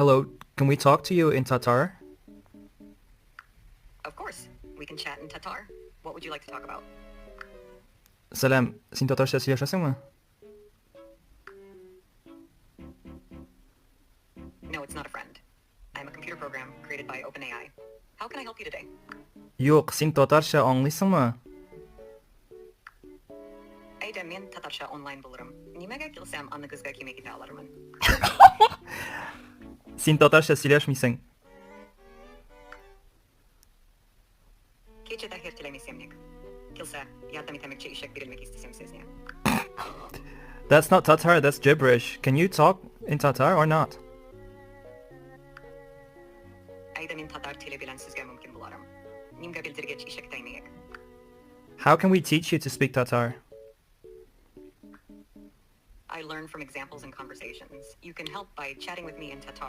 Hello, can we talk to you in Tatar? Of course, we can chat in Tatar. What would you like to talk about? Сәлам, син татарча сөйләшәсеңме? No, it's not a friend. I'm a computer program created by OpenAI. How can I help you today? Юк, син татарча аңлыйсыңмы? Әйдә, мин татарча онлайн булырым. Нимәгә килсәм, аны күзгә кимей китә алырмын. Син татарча сөйләшмисең. Кичә Таһир теләмисемник. Килсә, ярдәм итәмекче ишәк бирелмәк истисем сезне. That's not Tatar, that's gibberish. Can you talk in Tatar or not? Әйдә, мин татар теле белән сезгә мөмкин буларым. Нимгә белдергеч ишәк тәймәек. How can we teach you to speak Tatar? I learn from examples and conversations. You can help by chatting with me in Tatar.